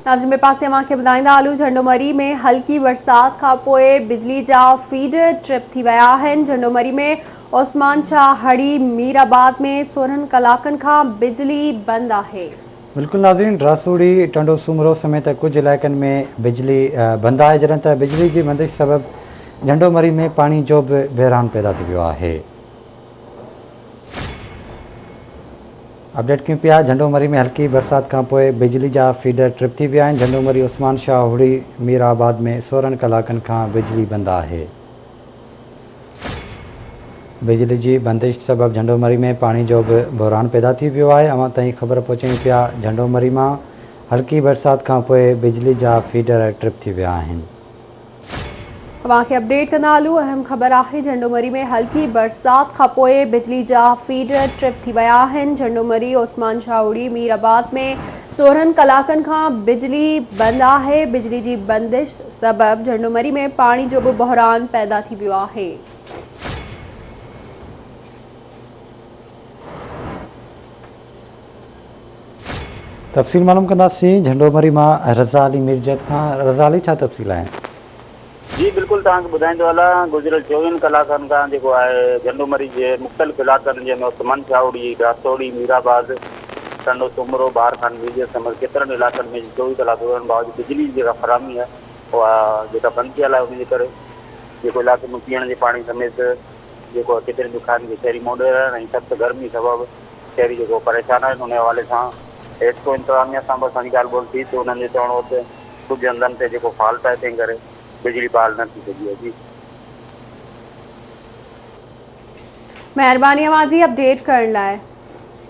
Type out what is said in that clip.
ناظرين ٻئي پاسي اوهان کي ٻڌائيندا هلون جهنڊو مري ۾ هلڪي برسات کانپوء بجلي جا فيڊر ٽرپ ٿي ويا آهن جهنڊو مري ۾ عثمان شاهه هڙي مير آباد ۾ 16 ڪلاڪن کان بجلي بند آهي. بلڪل ناظرين ڊراسوڙي، ٽنڊو سومرو سميت ڪجهه علائقن ۾ بجلي بند آهي جڏهن ته بجلي جي بندش سبب جهنڊو مري ۾ پاڻي جو به بحران پيدا ٿي ويو آهي. اپڊيٽ ڪيون پيا جهنڊو مري ۾ هلڪي برسات کانپوء بجلي جا فيڊر ٽرپ ٿي ويا آهن جهنڊو مري عثمان شاهه هڙي مير آباد ۾ 16 ڪلاڪن کان بجلي بند آهي. بجلي جي بندش سبب جهنڊو مري ۾ پاڻي جو به بحران پيدا ٿي ويو آهي اوهان تائين خبر پهچايون پيا جهنڊو مري مان هلڪي برسات کانپوء بجلي جا فيڊر ٽرپ ٿي ويا آهن. اوهان کي اپڊيٽ ڪندا هلون اهم خبر آهي جهنڊو مري ۾ هلڪي برسات کانپوء بجلي جا فيڊر ٽرپ ٿي ويا آهن جهنڊو مري عثمان شاهوڙي مير آباد ۾ 16 ڪلاڪن کان بجلي بند آهي بجلي جي بندش سبب جهنڊو مري ۾ پاڻي جو به بحران پيدا ٿي ويو آهي. تفصيل معلوم ڪنداسين جهنڊو مري مان رضا علي ميرجت کان رضا علي ڇا تفصيل آهن. جي بلڪل توهان کي ٻڌائيندو هلان گذريل چوويهن ڪلاڪن کان جيڪو آهي جهنڊو مري جي مختلف علائقن جنهن ۾ عثمان شاهوڙي، ڊاسوڙي، مير آباد، ٽنڊو سومرو، بهار خان ميرجت سميت ڪيترن علائقن ۾ 24 ڪلاڪ گذرڻ باوجود بجلي جي جيڪا فراهمي آهي اها جيڪا بند ٿيل آهي ان جي ڪري جيڪو علائقي ۾ پيئڻ جي پاڻي سميت جيڪو ڪيترين ڏکاين کي شهري منهن ڏئي رهيا آهن ۽ سخت گرمي سبب شهري جيڪو پريشان آهن ان حوالي سان حيسڪو انتظاميا سان به اسان جي ڳالهه ٻولهه ٿي ته انهن جو چوڻ هو ته ڪجهه هنڌن تي جيڪو فالٽ آهي تنهن ڪري بجلي بحال نه ٿي سگهي آهي جي. مهرباني اوهان جي اپڊيٽ ڪرڻ لاء.